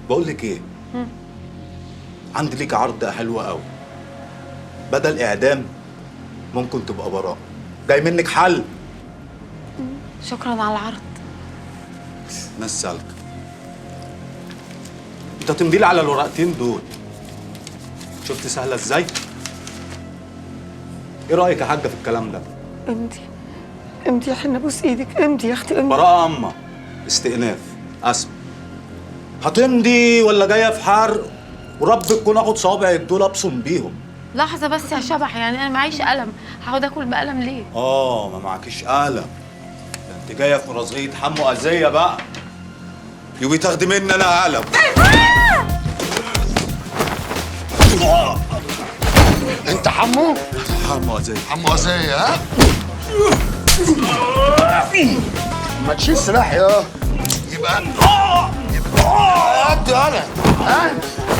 بقول لك ايه؟ عندي ليك عرض حلو قوي. بدل اعدام ممكن تبقى براءة. جاي منك حل. شكرا على العرض. ناس سالكة. انت تمضي لي على الورقتين دول. شفت سهلة ازاي؟ ايه رايك يا حاجة في الكلام ده؟ امضي امضي يا حنة، بوس ايدك، امضي يا اختي امضي. براءه اما استئناف اسمع. هتمضي ولا جاية في حرق؟ ورب تكون اخد صوابعك دول ابصم بيهم. لحظة بس يا شبح، يعني انا معيش قلم، هقعد اكل بقلم ليه؟ ما معكيش قلم. ده انت جاية في مرازيه حمو اذيه بقى. يبقى تاخدي مني انا قلم. انت حمو؟ حمو اذيه. حمو اذيه ها؟ ما تشيل سلاح يا يبقى قده انا ها؟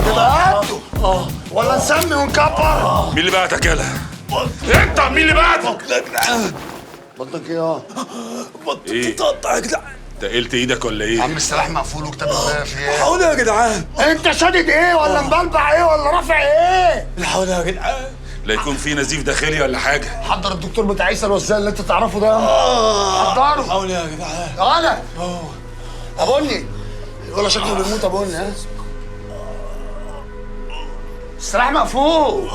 يبقى قده ولا نسمي ونكبر؟ مين اللي بعتك يالا؟ انت مين اللي بعتك؟ بطنك ايه؟ بطني تقطع يا جدعان. تقلت ايدك ولا ايه؟ يا عم السلاح مقفول وكتاب الله في ايه؟ الحقوني يا جدعان. انت شادد ايه ولا مبلبع ايه ولا رافع ايه؟ الحقوني يا جدعان. لا يكون في نزيف داخلي ولا حاجة. حضر الدكتور بتاع عيسى الوزان اللي انت تعرفه ده. حضره. الحقوني يا جدعان. انا ابني ولا شكله بيموت ابني. ها السلاح مقفول.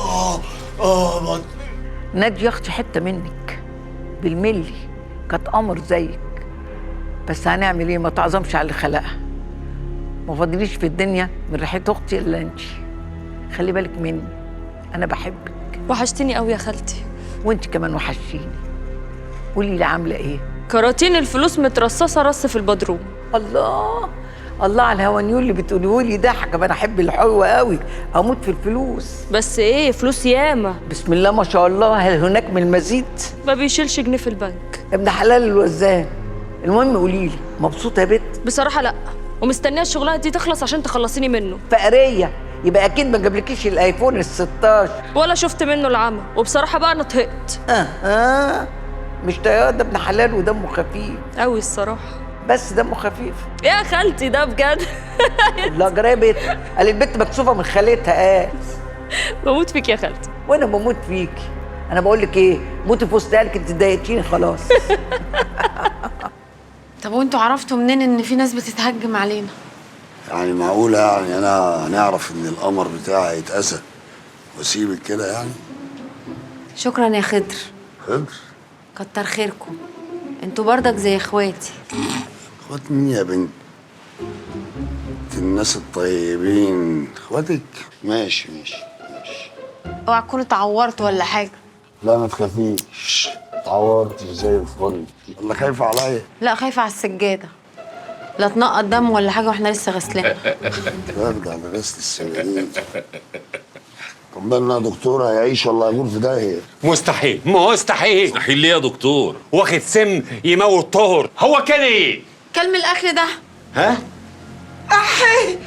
نادية اختي حتة منك بالملي، كانت قمر زيك، بس هنعمل ايه؟ ما تعظمش على اللي خلقها. ما فاضليش في الدنيا من ريحه اختي الا انت. خلي بالك مني، انا بحبك. وحشتيني قوي يا خالتي. وانت كمان وحشتيني. قولي لي عامله ايه؟ كراتين الفلوس مترصصه رص في البدروم. الله الله على الهوانيول اللي بتقوليه لي ده. كمان احب الحلوة قوي، اموت في الفلوس. بس ايه فلوس ياما. بسم الله ما شاء الله، هل هناك من المزيد؟ ما بيشيلش جنيه في البنك. ابن حلال الوزان. المهم قولي لي، مبسوطة يا بت؟ بصراحة لا، ومستنيه الشغلانة دي تخلص عشان تخلصيني منه. فقريه، يبقى اكيد ما جابلكيش الايفون ال16. ولا شفت منه العمى، وبصراحة بقى انا طهقت. مش طيار ده، ابن حلال ودمه خفيف قوي الصراحة. بس دمه خفيف يا خالتي ده بجد. لا جرايه بيت، قال البت مكسوفه من خالتها. بموت فيك يا خالتي. وانا بموت فيكي. انا بقول لك ايه، موتي في وسط عيالك، انت ضايقتيني خلاص. طب وانتوا عرفتوا منين ان في ناس بتتهجم علينا؟ يعني معقولة يعني انا هنعرف ان القمر بتاعي هيتأذى واسيبك كده يعني؟ شكرا يا خضر. خضر؟ كتر خيركم، انتوا برضك زي اخواتي. اخوات مين يا بنت؟ الناس الطيبين اخواتك. ماشي ماشي ماشي. اوعى تكونوا اتعورتوا ولا حاجة. لا ما تخافيش، اتعورت زي الفل. ولا خايفة عليا؟ لا خايفة على السجادة لا تنقط دم ولا حاجة واحنا لسه غسلينها. برجع لغسل السجادين. طمنا يا دكتور، هيعيش ولا هيموت في داهية؟ مستحيل مستحيل. مستحيل ليه يا دكتور؟ واخد سم يموت طهر. هو كان ايه؟ كلم الاكل ده. ها؟ احي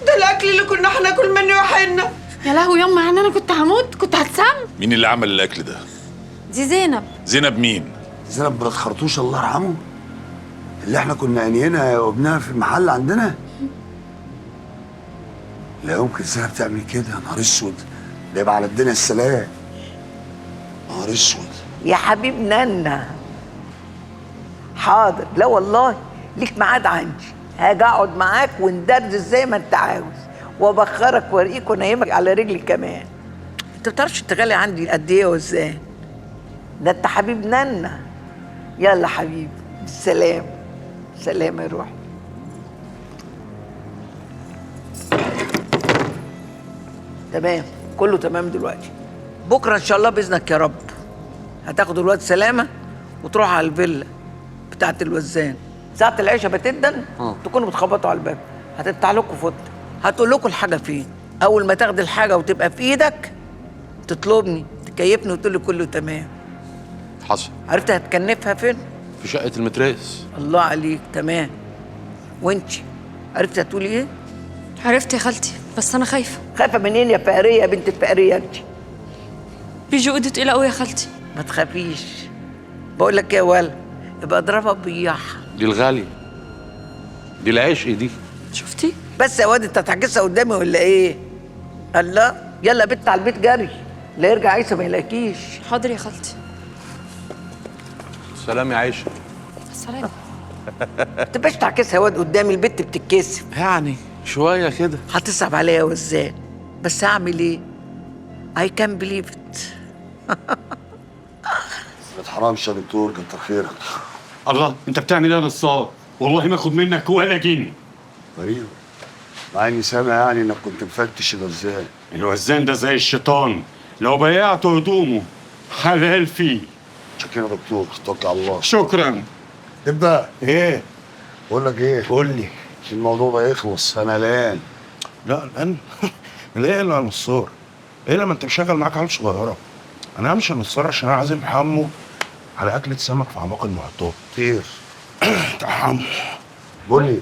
ده الاكل اللي كنا هناكل منه يا حنة. يا لهوي يما، يعني انا كنت هموت، كنت هتسم. مين اللي عمل الاكل ده؟ دي زينب. زينب مين؟ زينب مرات خرطوش الله يرحمه، اللي احنا كنا عينينا وابنها في المحل عندنا. لا يمكن زينب تعمل كده. يا نهار اسود، ده يبقى على الدنيا السلام. نهار اسود يا حبيب نانا. حاضر، لا والله ليك ميعاد عندي، هاجي اقعد معاك وندردش زي ما انت عاوز، وابخرك وارقيك وانيمك على رجلي كمان. انت ما بتعرفش تغلي عندي قد ايه وازاي؟ ده انت حبيب نانا. يلا حبيبي بالسلامة. سلام يا روحي. تمام، كله تمام دلوقتي. بكره ان شاء الله باذنك يا رب هتاخدوا الواد سلامه وتروح على الفيلا بتاعت الوزان. ساعة العشاء بتدن تكونوا بتخبطوا على الباب، هتفتح لكم فوت، هتقول لكم الحاجة فين. أول ما تاخد الحاجة وتبقى في إيدك تطلبني، تكيفني وتقول لي كله تمام. حصل. عرفت هتكنفها فين؟ في شقة المتراس. الله عليك، تمام. وانتي عرفت هتقولي إيه؟ عرفت يا خالتي، بس أنا خايفة. خايفة منين يا فقرية يا بنت الفقرية انتي؟ بيجي ايده تقيلة قوي يا خالتي. ما تخافيش، بقول لك يا ولا ابقى اضربها بياحة. دي الغالية، دي العشق دي. شفتي؟ بس يا واد انت هتعكسها قدامي ولا ايه؟ الله، يلا بت على البيت جري، لا يرجع عيسى ما يلاقيكيش. حاضر يا خالتي. سلام يا عيشه. السلام. ما تبقاش تعكسها يا واد قدامي، البت بتتكسف. يعني شوية كده. هتصعب عليا يا وزان، بس هعمل ايه؟ I can't believe it. ما تحرمش يا دكتور، كتر خيرك. الله، انت بتعمل ايه يا نصار؟ والله ما اخد منك ولا جنيه. غريب، مع اني سامع يعني انك كنت مفتش الوزان. الوزان ده زي الشيطان، لو بيعته هدومه حلال فيه. شكرا يا دكتور، توكل على الله. شكرا. ابدا. ايه؟ بقول لك ايه؟ قول لي. الموضوع ده يخلص، انا قلقان. لا قلقان؟ ليه يا نصار؟ ايه لما انت مشغل معاك عيال صغيرة؟ انا همشي يا نصار عشان انا عازم حمو على اكله سمك في اعماق المحيطات. خير. بتاع حمو. قول لي،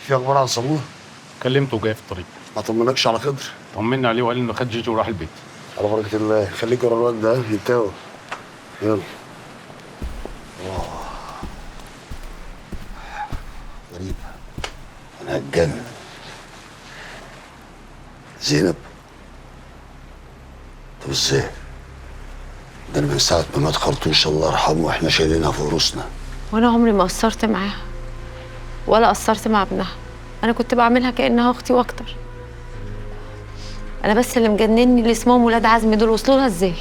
في اخبار عن صابون؟ كلمته وجاي في الطريق. ما طمنكش على خضر؟ طمنا عليه وقال انه خد جيجي وراح البيت. على بركة الله، خليك ورا الواد ده يتاوى. يلا. غريب، انا هتجنن. زينب، طب ازاي؟ ده انا من ساعة ما مات خرطوش الله يرحمه واحنا شايلينها في رؤوسنا. وانا عمري ما قصرت معاها ولا قصرت مع ابنها، انا كنت بعملها كانها اختي واكتر. انا بس اللي مجنني اللي اسمهم ولاد عزمي دول، وصلوا لها ازاي؟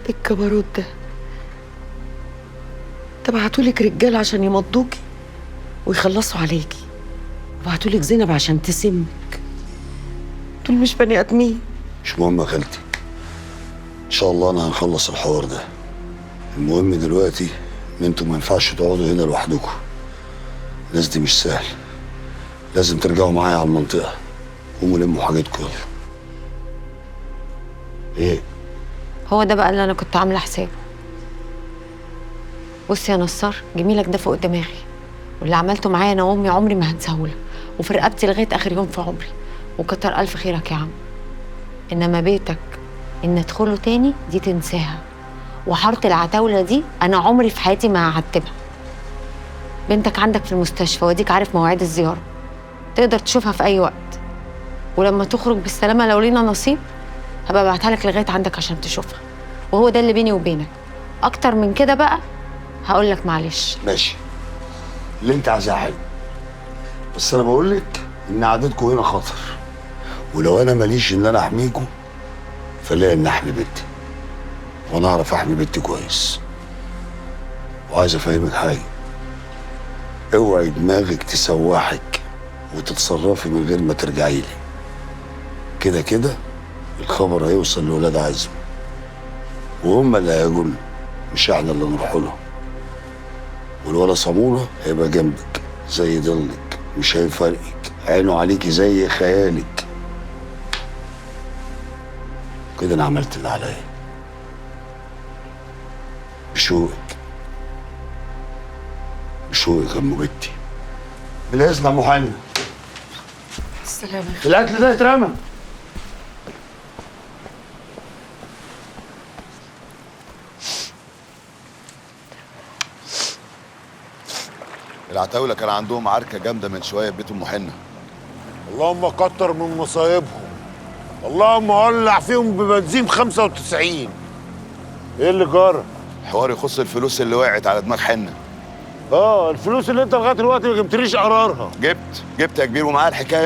ايه الجبروت ده؟ تبعتولك رجاله عشان يمضوكي ويخلصوا عليكي، وبعتولك زينب عشان تسمك. دول مش بني ادمين. مش مهم يا خالتي، ان شاء الله انا هنخلص الحوار ده. المهم دلوقتي ان انتوا ما ينفعش تقعدوا هنا لوحدكم. الناس دي مش سهل، لازم ترجعوا معايا على المنطقة. قوموا لموا حاجتكم يلا. ايه؟ هو ده بقى اللي انا كنت عامله حسابه. بص يا نصار، جميلك ده فوق دماغي، واللي عملته معايا انا وامي عمري ما هنساهولك، وفي رقبتي لغاية اخر يوم في عمري، وكتر الف خيرك يا عم. انما بيتك ان ادخله تاني دي تنساها، وحاره العتاوله دي انا عمري في حياتي ما هعتبها. بنتك عندك في المستشفى، واديك عارف مواعيد الزيارة، تقدر تشوفها في اي وقت، ولما تخرج بالسلامة لو لينا نصيب هبقى ابعتها لك لغاية عندك عشان تشوفها. وهو ده اللي بيني وبينك، اكتر من كده بقى هقول لك معلش. ماشي، اللي انت عايزاه حلو، بس انا بقول لك ان عادتكم هنا خطر، ولو انا ماليش ان انا احميكم فلا ان احمي بنتي، وانا اعرف احمي بنتي كويس. وعايز افهمك حاجة، اوعي دماغك تسوحك وتتصرفي من غير ما ترجعي لي. كده كده الخبر هيوصل لولاد عزم، وهم اللي هيجوا، مش احنا اللي نروح لهم. والولا صامولة هيبقى جنبك زي ضلك، مش هيفارقك، عينه عليكي زي خيالك. كده انا عملت اللي عليا. بشوقك، بشوقك يا ام بنتي. بالاذن يا ام حنا. السلامة. الاكل ده يترمى. العتاولة كان عندهم عركة جامدة من شوية في بيت أم حنة. اللهم كتر من مصايبهم، اللهم ولع فيهم ببنزين 95. ايه اللي جرى؟ الحوار يخص الفلوس اللي وقعت على دماغ حنة. الفلوس اللي انت لغاية دلوقتي ما جبتليش قرارها. جبت يا كبير، ومعايا الحكاية.